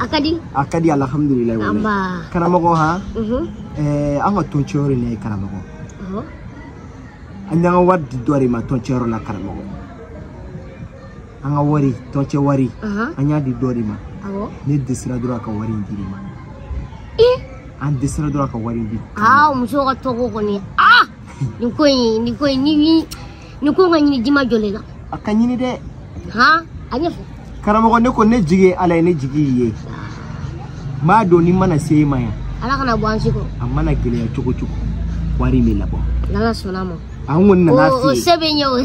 A ka di? A ka di alhamdulilayi walayi. Karamɔgɔ han? An ka tɔncɛyɔrɔ in na ye karamɔgɔ. An y'an ka wari di dɔ de ma tɔncɛyɔrɔ la karamɔgɔ. An ka wari tɔncɛ wari. An y'a di dɔ de ma. Ne dɛsɛra dɔrɔn a ka wari in di ma. An dɛsɛra dɔrɔn a ka wari in di. Aa muso ka tɔgɔ kɔni nin ko in nin ko in ni ko ka ɲini jima jɔlen la. A ka ɲini dɛ. Han a ɲɛfɔ. Karamɔgɔ ne ko ne jigi ye Ala ye ne jigi y'i ye. N b'a dɔn ni mana se e ma yan. Ala kana bɔ an si kɔrɔ. A mana gɛlɛya cogo cogo wari in bɛ labɔ. N'Ala sɔnna a ma. An kɔni nana f'i ye. O se bɛ ɲɛ o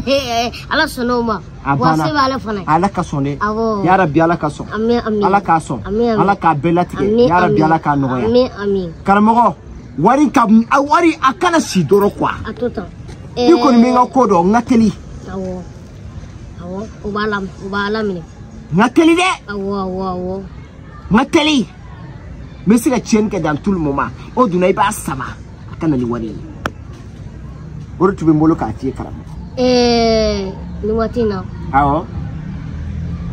Ala sɔnna o ma. A banna. Wa se b'ale fana ye. Ala ka sɔn dɛ. Awɔ. Yarabi Ala ka sɔn. Ami ami. Ala k'a sɔn. Ami ami. Ala k'a bɛɛ latigɛ. Yarabi Ala k'a nɔgɔya. Ami ami. Karamɔgɔ wari ka wari a kana si dɔrɔn quoi. A to tan. I kɔni bɛ n ka ko dɔn n ka teli. Awɔ. Awɔ o b'a la o b'a la minɛ. N ka teli dɛ. Awɔ awɔ awɔ. N ka teli. N bɛ se ka tiɲɛni kɛ dans tout le moment. O donna i b'a sama a ka na ni wari ye. O de tun bɛ n bolo k'a f'i ye karamɔgɔ. Nin waati in na. Awɔ.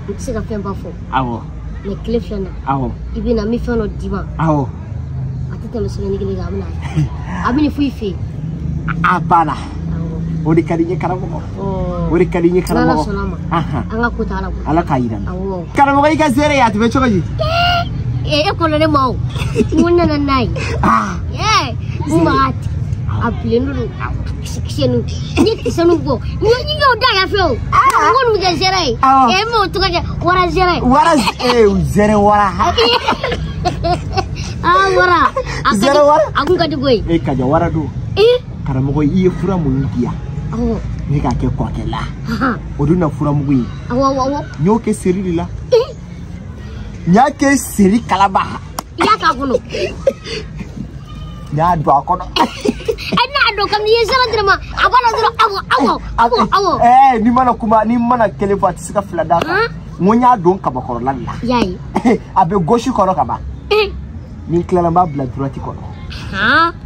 N tɛ se ka fɛnba fɔ. Awɔ. Mais tile filɛ na. Awɔ. I bɛ na n bɛ fɛn dɔ d'i ma. Awɔ. A tɛ tɛmɛ semaine kelen kan a bɛ na. A bɛ nin fo i fɛ yen. A banna. O de ka di n ye karamɔgɔ. O de ka di n ye karamɔgɔ. N'Ala sɔnna a ma. An ka ko tɛ Ala bolo. Ala k'a yira n na. Awɔ. Karamɔgɔ i ka seere ye a tun bɛ cogo di? E kɔnɔ ne ma o. N ko n nana n'a ye. N b'a a bilennen don kisɛ ninnu n ye kisɛ ninnu bɔ n y'o da yan fɛ o. N ko nin bɛ kɛ zɛrɛ ye. E m'o tɔgɔ kɛ wara zɛrɛ. Wara zɛrɛ wara. Wara. Zɛrɛ wara. A kun ka di koyi. E Kaja wara don. Karamɔgɔ i ye fura minnu di yan. Awɔ. Ne k'a kɛ kɔkɛ la. O dun na furamugu in. Awɔ awɔ awɔ. N y'o kɛ seri de la. N y'a kɛ seri kalaba. I y'a k'a kɔnɔ. N y'a don a kɔnɔ. N'a don kabini i ye sira di ne ma a b'a la dɔrɔn awɔ awɔ awɔ awɔ. N'i mana kuma n'i mana kelen fɔ a tɛ se ka fila d'a kan. N ko n y'a don kabakɔrɔla de la. I y'a ye. A bɛ gauche kɔnɔ ka ban. Ni n tilala n b'a bila droite kɔnɔ.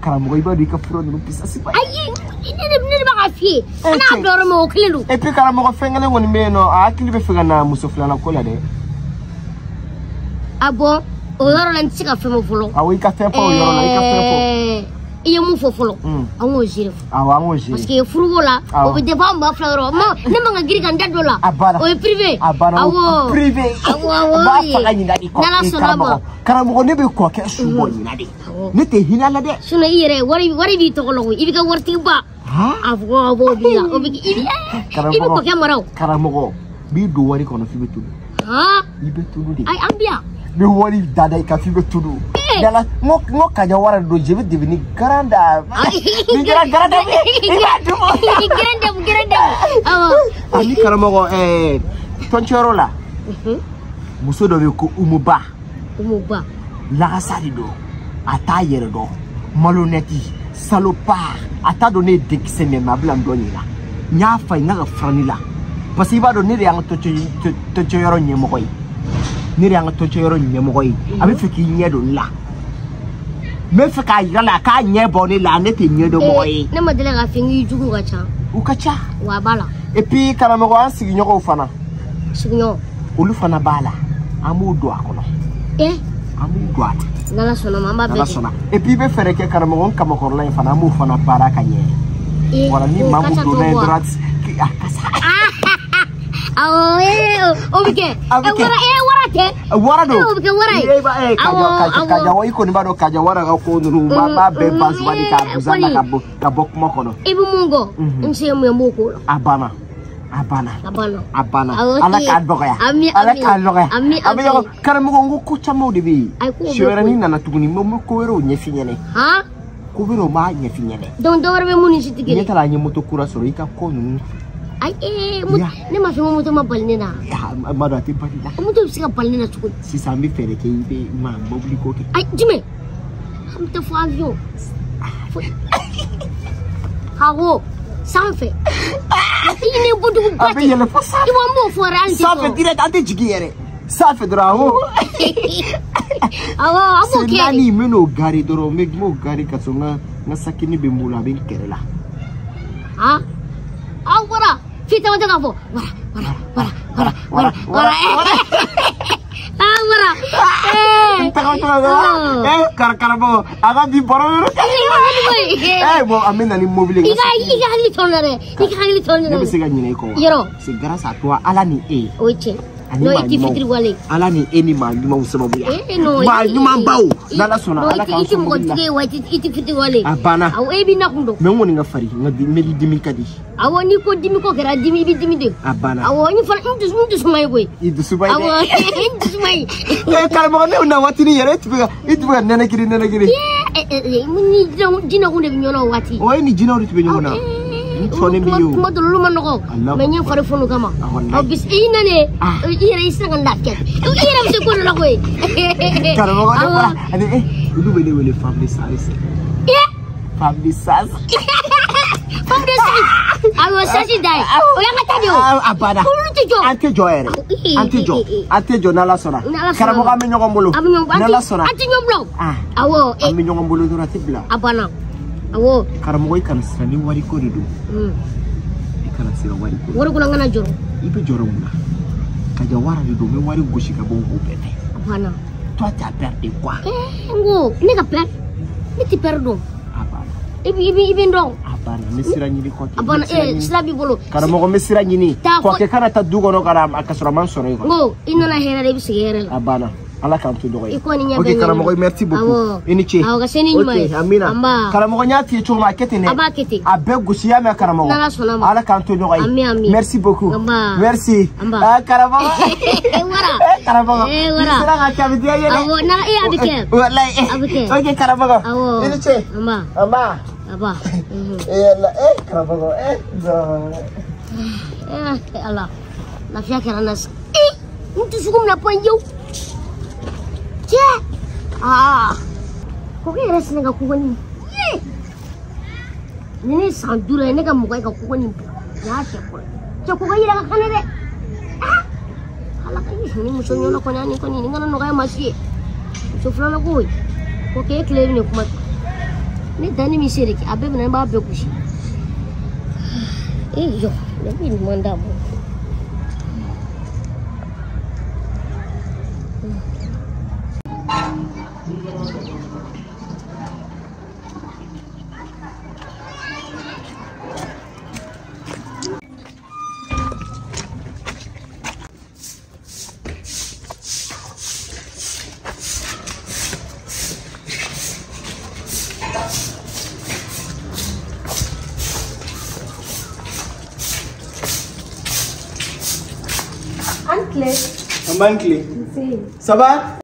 Karamɔgɔ i b'a dɔn i ka fura ninnu puissance ba. Ayi ne de b'a ka f'i ye. An n'a bila yɔrɔ min o kelen don. Et puis karamɔgɔ fɛn kelen kɔni bɛ yen nɔ a hakili bɛ fɛ ka na muso filanan ko la dɛ. Ah bon o yɔrɔ la n tɛ se ka fɛn fɔ fɔlɔ. Awɔ i ka fɛn fɔ o yɔrɔ la i ka fɛn fɔ. I ye mun fɔ fɔlɔ an k'o géré fɔlɔ. Awɔ an k'o géré. Parce que furuko la o bɛ dépend an maa fila yɔrɔ ne man ka girin ka n da don o la. A banna. O ye privé. A banna o privé. Awɔ awɔ. N b'a faga ɲina de kɔ. N'Ala sɔnna a ma. Karamɔgɔ ne bɛ kɔkɛ su bɔ ɲina de. Ne tɛ hinɛ la dɛ. Sinon i yɛrɛ wari b'i tɔgɔ la koyi i bɛ kɛ waritigiba. A fɔ awɔ o b'i la o bɛ i bɛ kɔkɛ mara o. Karamɔgɔ n b'i don wari kɔnɔ f'i bɛ tunu. I bɛ tunu de. Ayi an bɛ yan. Ni wari dada i kan f'i bɛ tunu. Yala n ko Kaja wara don je vais devenir grande dame. Ni kɛra grande dame ye i b'a dun. Grande dame grande dame. Awɔ. Ani karamɔgɔ tɔncɛyɔrɔ la. Muso dɔ bɛ yen ko Umuba. Umuba. Lagasa de don a t'a yɛrɛ dɔn malhonnête salopard a t'a dɔn ne ye denkisɛ min ye mais a bɛna n dɔn nin la. N y'a fa ye n ka ka fara ne la parce que i b'a dɔn ne de y'an ka tɔncɛyɔrɔ ɲɛmɔgɔ ye. Ne de y'an ka tɔncɛyɔrɔ ɲɛmɔgɔ ye a bɛ fɛ k'i ɲɛ don ne la. N bɛ fɛ k'a yira la a k'a ɲɛ bɔ ne la ne tɛ ɲɛ dɔn mɔgɔ ye. Ne ma deli k'a fɔ k'i jugu ka ca. U ka ca. Wa a b'a la. Et puis karamɔgɔ an sigiɲɔgɔnw fana. Sigiɲɔgɔn. Olu fana b'a la an b'u don a kɔnɔ. An b'u don a la. N'Ala sɔnna ma an b'a bɛɛ kɛ. N'Ala sɔnna. Et puis i bɛ fɛɛrɛ kɛ karamɔgɔ n kamakɔrɔla in fana an b'o fana baara ka ɲɛ. Wala ni maa mun donna yen dɔrɔn a kasa. Awɔ o bɛ kɛ. Wara tɛ. Wara don. O bɛ kɛ wara ye. Kaja i kɔni b'a dɔn Kaja wara ka ko ninnu b'a bɛɛ ban suba de k'a busan ta ka bɔ kuma kɔnɔ. I bɛ mun kɔ n se ye mun ye n b'o k'o la. A banna. A banna. A banna. A banna. Ala k'a nɔgɔya. Ala k'a nɔgɔya. Ami ami. Karamɔgɔ n ko ko camanw de bɛ yen. Si wɛrɛ n'i nana tuguni n bɛ ko wɛrɛw ɲɛf'i ɲɛna. Ko wɛrɛw b'a ɲɛf'i ɲɛna. Donc dɔ wɛrɛ bɛ mun ni si tɛ kelen ye. Ɲɛ t'a la an ye moto kura sɔrɔ i ka ko ninnu. Ayi ne ma fɔ ko moto ma bali ne na. A ma dɔn a tɛ bali la. Moto bɛ se ka bali ne na cogo di. Sisan an bɛ fɛɛrɛ kɛ i bɛ ma mobili ko kɛ. Ayi jumɛn an bɛ taa fo avion. Awɔ sanfɛ. I ne bɔ dugu ba A bɛ yɛlɛ fo sanfɛ. I b'an b'o fɔ yɛrɛ hali tɛ Sanfɛ direct an tɛ jigin yɛrɛ. Sanfɛ dɔrɔn awɔ. Awɔ an b'o Sen kɛ. naani n bɛ n'o gari dɔrɔn n b'o gari ka sɔrɔ n ka sakini bɛ n bolo a bɛ n kɛrɛ la. Aw wara f'i tamatɔ k'a fɔ wara wara wara wara wara wara. Ah wara. Karamɔgɔ karamɔgɔ a ka bi baro yɔrɔ. Bon an bɛ na ni mobili. I ka hakili to n la dɛ. I ka hakili to n la. Ne bɛ se ka ɲinɛ i kɔ wa? Yɔrɔ. C'est grâce à toi Ala ni e. O ye tiɲɛ. Non, i tɛ fitiri wale. Ala ni e ni maa ɲumanw sababuya. Maa ɲuman baw. N'Ala sɔnna Ala k'an sɔn. I tɛ mɔgɔ jugu ye wa i tɛ fitiri wale. A banna. Awɔ e b'i nakun dɔn. Mais n kɔni ka farin n ka di dimi ka di. Awɔ n'i ko dimi ko kɛra dimi i bɛ dimi de. A banna. Awɔ n fana n dusu man ɲi koyi. I dusu man ɲi dɛ. Awɔ n dusu man ɲi. Karamɔgɔ ne na waatinin yɛrɛ e tun bɛ ka nɛnɛkiri nɛnɛkiri. Ni jinɛkun de bɛ ɲɔgɔn na o waati. O e ni jinɛw de tun bɛ ɲɔgɔn na. Kuma dɔ olu ma nɔgɔ mais n ye fari funu kama bis i nane i yɛrɛ i sera ka lafiya i yɛrɛ bɛ se ko dɔ la koyi. Karamɔgɔ ne bɔra ani olu bɛ ne wele femme de sage. Femme de sage. Femme de sage. Awɔ sage da ye o y'an ka taa de o. A banna. Olu tɛ jɔ. An tɛ jɔ yɛrɛ. An tɛ jɔ. An tɛ jɔ n'Ala sɔnna. Karamɔgɔ an bɛ ɲɔgɔn bolo. N'Ala sɔnna. An tɛ ɲɔgɔn bila o. Awɔ. An bɛ ɲɔgɔn bolo dɔrɔn a tɛ bila. A banna. Awɔ. Karamɔgɔ i kana siran ni wariko de don. I kana siran wariko. Wariko la n kana jɔrɔ. I bɛ jɔrɔ mun na? Kaja wara de don n bɛ wari gosi ka bɔ n kun bɛɛ fɛ. A banna. Toi tu as peur de quoi? N ko ne ka peur ne tɛ peur dɔn. A banna. I bɛ n dɔn. A banna n bɛ sira ɲini kɔ. A banna sira b'i bolo. Karamɔgɔ n bɛ sira ɲini. Kɔkɛ kana taa du kɔnɔ ka na ka sɔrɔ a ma n sɔrɔ yen. N ko i nana hɛrɛ la i bɛ segin hɛrɛ la. A banna. Ala k'an to dɔgɔ ye. I kɔni ɲɛ bɛ Ok karamɔgɔ merci beaucoup. I ni ce. Awɔ ka se ni ɲuman ye. Ok amina. Karamɔgɔ n y'a f'i ye cogo min a kɛ ten dɛ. A b'a kɛ ten. A bɛɛ gosi y'a mɛn karamɔgɔ. N'Ala sɔnna ma. Ala k'an to ɲɔgɔn ye. Ami ami. Merci beaucoup. Nba. Merci. Nba. Ah karamɔgɔ. Wara. Karamɔgɔ. Wara. N'i sera ka kɛ a bɛ diya n ye dɛ. Awɔ na a bɛ kɛ. Walayi. A bɛ kɛ. Ok karamɔgɔ. Awɔ. I ni ce. Nba. Nba. Nba. Karamɔgɔ. Ala. Lafiya kɛra n na sisan. N dusukun bɛna pan yewu. Cɛ aa kɔkɛ yɛrɛ sina ka kɔgɔ nin ye ni ne san 5 ye ne ka mɔgɔ ye ka kɔgɔ nin bila n y'a cɛ fɔlɔ cɛ kɔgɔ yɛrɛ ka kanɛ dɛ ala ka ni muso ɲɔgɔn kɔni ani kɔni ni kana nɔgɔya ma si ye muso filanan ko ye kɔkɛ e tile bɛ ne kuma ne danni min se de kɛ a bɛɛ bɛ na n b'a bɛɛ gosi e jɔ ne bɛ ɲuman d'a ma. An b'an tile. Ça va?